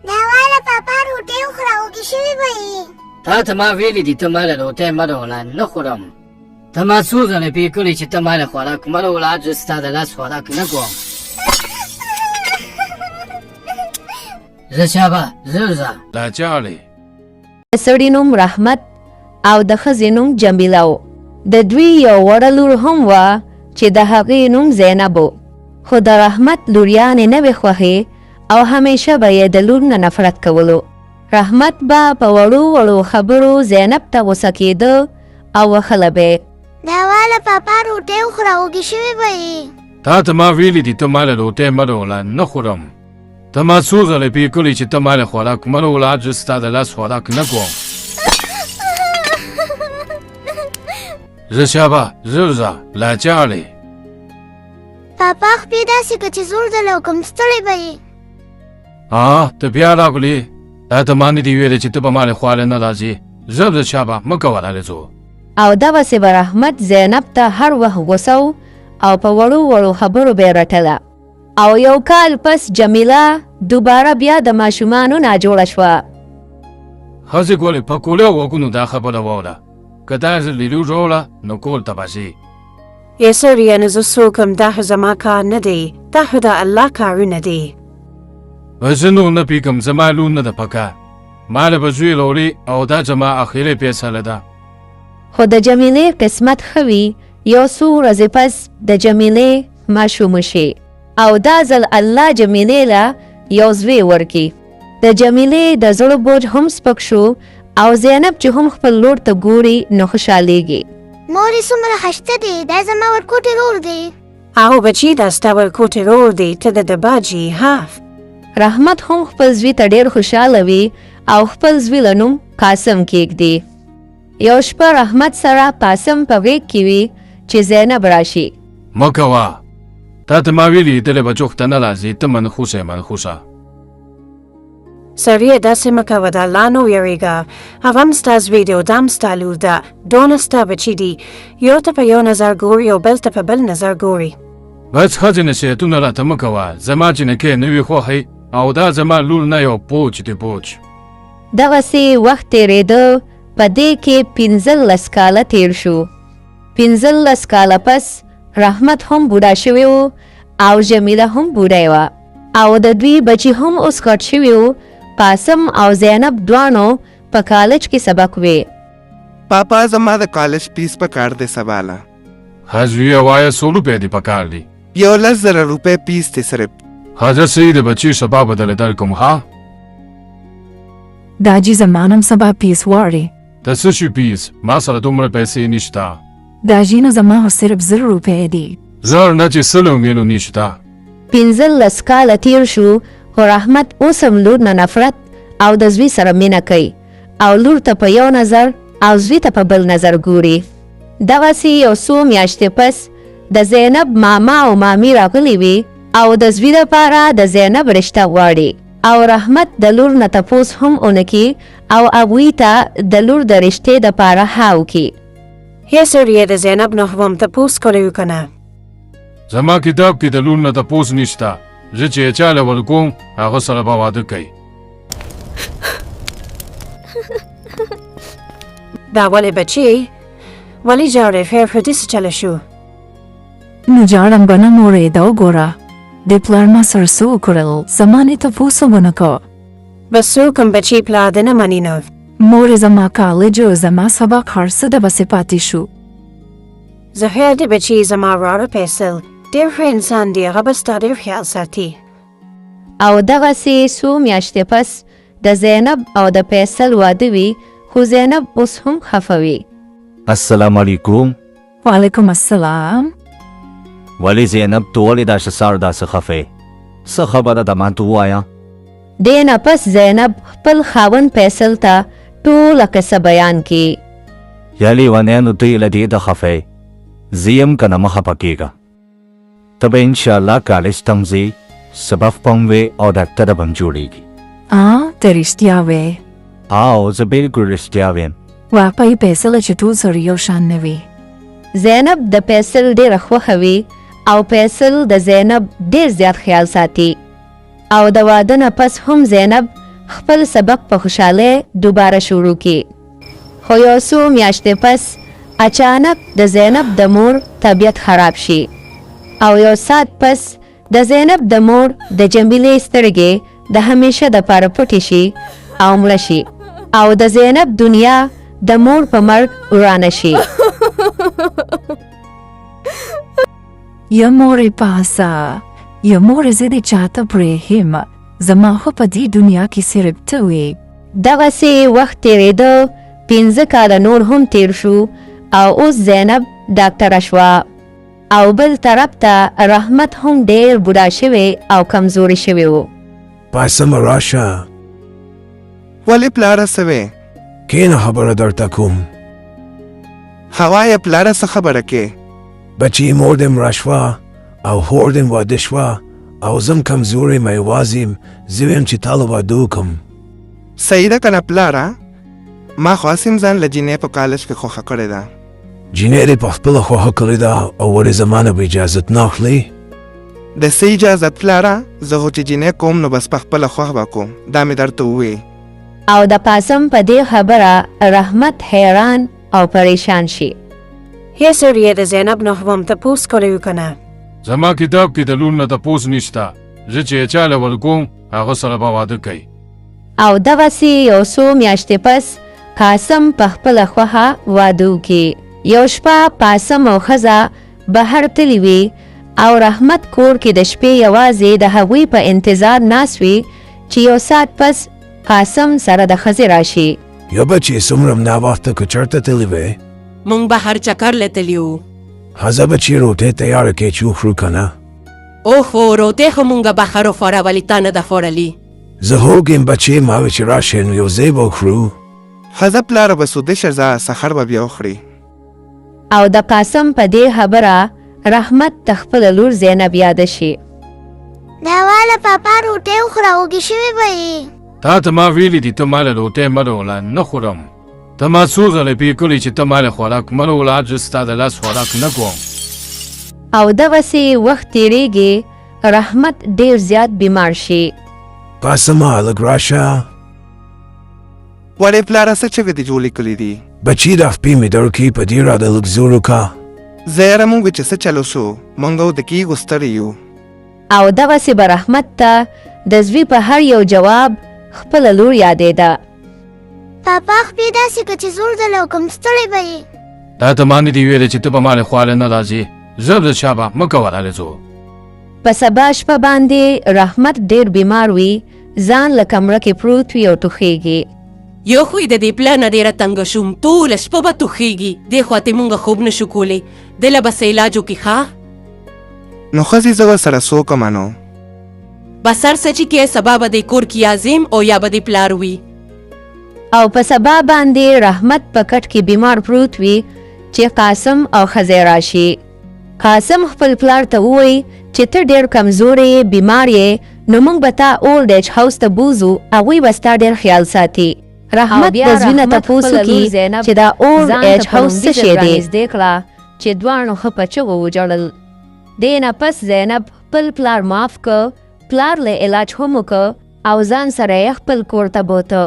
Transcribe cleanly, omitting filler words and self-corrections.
دا واله پاپا روټۍ وخوره، وږي شوي به یې. تا ته ما ویلي دي ته ماله روټۍ مه راوړه، نه خورم. ته ما څو ځله پې کړي چې ته ماله خوراک مه راوړه، زه ستا د لاس خوراک نه کوم. زه شابه زر ځه. دا چاړې. د سړي نوم رحمت او د ښځې نوم جمیله و. د دوی یو وړه لور هم وه چې د هغې نوم زینب و. خو د رحمت لوریانې نه وې خوښې او همیشه به یې د لور نه نفرت کولو. رحمت به په وړو وړو خبرو زینب ته غوسه کېده او وښله به یې. دا واله پاپا روټۍ وخوره، وږي شوي به یې. تا ته ما ویلي دي ته ماله روټۍ مه راوړه، نه خورم. ته ما څو ځله پې کړي چې ته ماله خوراک مه راوړه، زه ستا د لاس خوراک نه کوم. زه شابه زر ځه لا چاړې. پاپا خپې داسې که چې زور درله وکړم ستړی به یې. ها ته بیا راغلې؟ تا ته ما نه دي ویلي چې ته به ماله خواله نه راځې؟ زر ځه شابه مه کوه راله ځو. او دغسې به رحمت زینب ته هر وخت غوسه و او په وړو وړو خبرو به یې رټله. او یو کال پس جمیله دوباره بیا د ماشومانو ناجوړه شوه. ښځې ګلې په کولو غوږونو دا خبره واوره، که دا ځل دې لور راوړه نو کور ته به ځې. ای سړیه نو زه څوک یم، دا خو زما کار نه دی، دا خو د الله کارونه دي. زه نور نه پوهېږم، زما لور نه ده پکار، ما له به زوی راوړي او دا زما اخري فیصله ده. خو د جمیلې قسمت ښه وي، یو څو ورځې پس د جمیلې ماشوم وشي او دا ځل الله جمیلې له یو زوی ورکي. د جمیلې د زړه بوج هم سپک شو او زینب چې هم خپل لور ته ګوري نو خوشحالېږي. مورې څومره ښایسته دی، دا زما ورکوټی ورور دی. او بچی دا ستا ورکوټی ورور دی، ته د ده باجی ها. رحمت هم خپل زوی ته ډېر خوشحاله وي او خپل زوی له نوم قاسم کېږدي. یو شپه رحمت سره قاسم په غېږ کې وي چې زینب راشي. مه کوه، تا ته ما ویلي ته له بچو ته نه راځې، ته منحوسه یې منحوسه. سړیه داسې مه کوه، د الله نه ویریږه، هغه هم ستا زوی دی او دا هم ستا لور ده، دونه ستا بچي دي، یو ته په یو نظر ګوري او بل ته په بل نظر ګوري. بس ښځې نصیحتونه راته مه کوه، زما جینکۍ نه وي خوښې او دا زما لور نه یو بوج دی بوج. دغسې وخت تېرېده، په دې کې 15 کاله تېر شو. 15 کاله پس رحمت هم بوډا شوی و او جمیله هم بوډۍ وه او د دوی بچي هم اوس غټ شوي وو. قاسم او زینب دواړو په کالج کې سبق وی. پاپا زما د کالج پیس په کار دی سبا له. ښه زویه وایه څو روپۍ دې په کار دي؟ یو 10,000 روپۍ پیس دی صرف. ښه ځه صحیح دی بچی سبا به درله درکړم ها. دا جی زما نم سبا پیس غواړي. د څه شي پیس؟ ما سره دومره پیسې نشته. دا جی نو زما خو صرف 1000 روپۍ دي. 1000 نه چې سلو میلو نشته. 15 کاله تیر شو خو رحمت اوس هم لور نه نفرت او د زوی سره مینه کوي او لور ته په یو نظر او زوی ته په بل نظر ګوري. دغسې یو څو میاشتې پس د زینب ماما او مامي راغلي وي او د زوی لپاره د زینب رشته غواړي او رحمت د لور نه تپوس هم ونکي او هغوی ته د لور د رشتې دپاره ها وکي. هی سړیه د زینب نه هم تپوس کړی و که نه؟ زما کتاب کې د لور نه تپوس نشته، زه چې یې چا له ورکوم هغه سره به واده کوي. دا ولې بچی ولې ژاړې؟ خیر خو دې څه چله شو؟ نو ژاړم به نه مورې، دا وګوره دې پلار ما سره څه وکړل، زما نه تپوس ونه کو. بس څه وکړم بچی، پلار دې نه مني نو. مورې زما کالج او زما سبق هر څه دغسې پاتې شو. زه خیر دی بچی، زما وروره فیصل ډېر ښه انسان دی، هغه به ستا ډېر خیال ساتي. او دغسې څو میاشتې پس د زینب او د فیصل واده وي، خو زینب اوس هم خفه وي. السلام علیکم. وعلیکم السلام. ولې زینب ته ولې داسې ساړ داسې خفه یې؟ څه خبره ده ماته ووایه؟ دې نه پس زینب خپل خاوند فیصل ته ټوله قصه بیان کړي. یا لیونیه نو ته یې له دې ته خفه یې؟ زه یم که نه مه خفه کېږه. ته به انشاءالله کالج ته هم ځې، سبق به هم وې او ډاکټره به هم جوړېږي. آه ته رښتیا وې؟ آو زه بلکل رښتیا ویم. واه پای فیصله چې ټول سره یو شان نه وي. زینب د فیصل ډېره خوښه وي او فیصل د زینب ډېر زیات خیال ساتي. او د واده نه پس هم زینب خپل سبق په خوشحالۍ دوباره شروع کی. خو یو څو میاشتې پس اچانک د زینب د مور طبیعت خراب شي او یو ساعت پس د زینب د مور د جمیلې سترګې د همیشه د پاره پټې شي او مړه شي او د زینب دنیا د مور په مرګ ورانه شي. یا مورې پاسه، یا مورې زه دې چاته پرېښیم، زما خو په دې دنیا کې صرف ته وې. دغسې وخت تېرېده، 5 کاله نور هم تېر شو او اوس زینب ډاکټره شوه او بل طرف ته رحمت هم ډېر بوډا شوی او کمزوری شوی و. پاسمه راشه. ولې پلاره څه وې؟ کښېنه خبره درته کوم. ښه وایه پلاره څه خبره کې؟ بچي مور دې مړه شوه او خور دې واده شوه او زه هم کمزوری یم یوازې یم، زه ویم چې تا له واده وکړم. صحیح ده که نه پلاره؟ ما خو هسې هم ځان له جینۍ په کالج کې خوښه کړې ده. جینۍ دې په خپله خوښه کړې ده او ولې زما نه به اجازت نه اخلې؟ د څه اجازت پلاره؟ زه خو چې جینۍ کوم نو بس په خپله خوښ به کوم، دا مې درته وویل. او د قاسم په دې خبره رحمت حیران او پریشان شي. هی سړیه د زینب نه هم تپوس کړی و که نه؟ زما کتاب کې د لور نه تپوس نشته، زه چې یې چا له ورکوم هغه سره به واده کوي. او دغسې یو څو میاشتې پس قاسم په خپله خوښه واده وکړي. یو شپه قاسم او ښځه بهر تللي وي او رحمت کور کې د شپې یوازې د هغوی په انتظار ناست وي چې یو ساعت پس قاسم سره د ښځې راشي. یا بچې څومره ناوخته که چېرته تللی وې؟ مونږ بهر چکر له تللي وو. ښځه بچې روټۍ تیاره کړې چې وخورو که نه؟ اوهو روټۍ خو مونږ بهر وخوړه ولې تا نه ده خوړلې؟ زه هوږ یم بچې، ما وې چې راشئ نو یو ځای به وخورو. ښځه پلاره بس وده شه ځه سحر به بیا وخوري. او د قاسم په دې خبره رحمت ته خپله لور زینب یاده شي. دا واله پاپا روټۍ وخوره وږې شوې به یې. تا ته ما ویلي دي ته ماله روټۍ مه راوړه، نه خورم. ته ما څو ځله پې کړي چې ته ماله خوراک مه راوړه، زه ستا د لاس خوراک نه کوم. او دغسې وخت تېرېږي، رحمت ډېر زیات بیمار شي. قاسمه لږ راشه. ولې پلاره څه چغې دې جوړې کړې دي؟ بچي دا خپې مې درکړي، په دې راته لږ زور وکړه. زه یاره مونږ چې څه چل وشو، مونږ او د کیږو ستړي یو. او دغسې به رحمت ته د زوی په هر یو جواب خپله لور یادېده. پاپا خپې داسې که چې زور درله وکړم ستړی به یې. تا ته ما نه دي ویلي چې ته به ما له خواله نه راځې؟ زر د شابه مه کوه راله ځو. په سبا شپه باندې رحمت ډېر بیمار وي، ځان له کمره کې پروت وي او ټوخېږي. یو خو یې د دې پله نه ډېره تنګه شوم، ټوله شپه به ټوخېږي، دې خوا ته مونږ خوب نه شو کولی، ده له به څه علاج وکړي ښه؟ نو ښځې زه ورسره څه وکړم نو؟ بس هر څه چې کې سبا به دې کور کې یا زه یم او یا به دې پلار وي. او په سبا باندې رحمت په کټ کې بیمار پروت وي چې قاسم او ښځه راشي. قاسم خپل پلار ته ووایي چې ته ډېر کمزوری یې، بیمار یې، نو موږ به تا اولډ ایج هاوس ته بوځو، هغوی به ستا ډېر خیال ساتي. رحمت د زوی نه تپوس وکړي چې دا اولډ ایج هاوس څه شی دی؟ نږدې کړه چې دواړو ښه په چغو وژړل. دې نه پس زینب خپل پلار معاف کړ، پلار له علاج هم وکړ او ځان سره یې خپل کور ته بوته.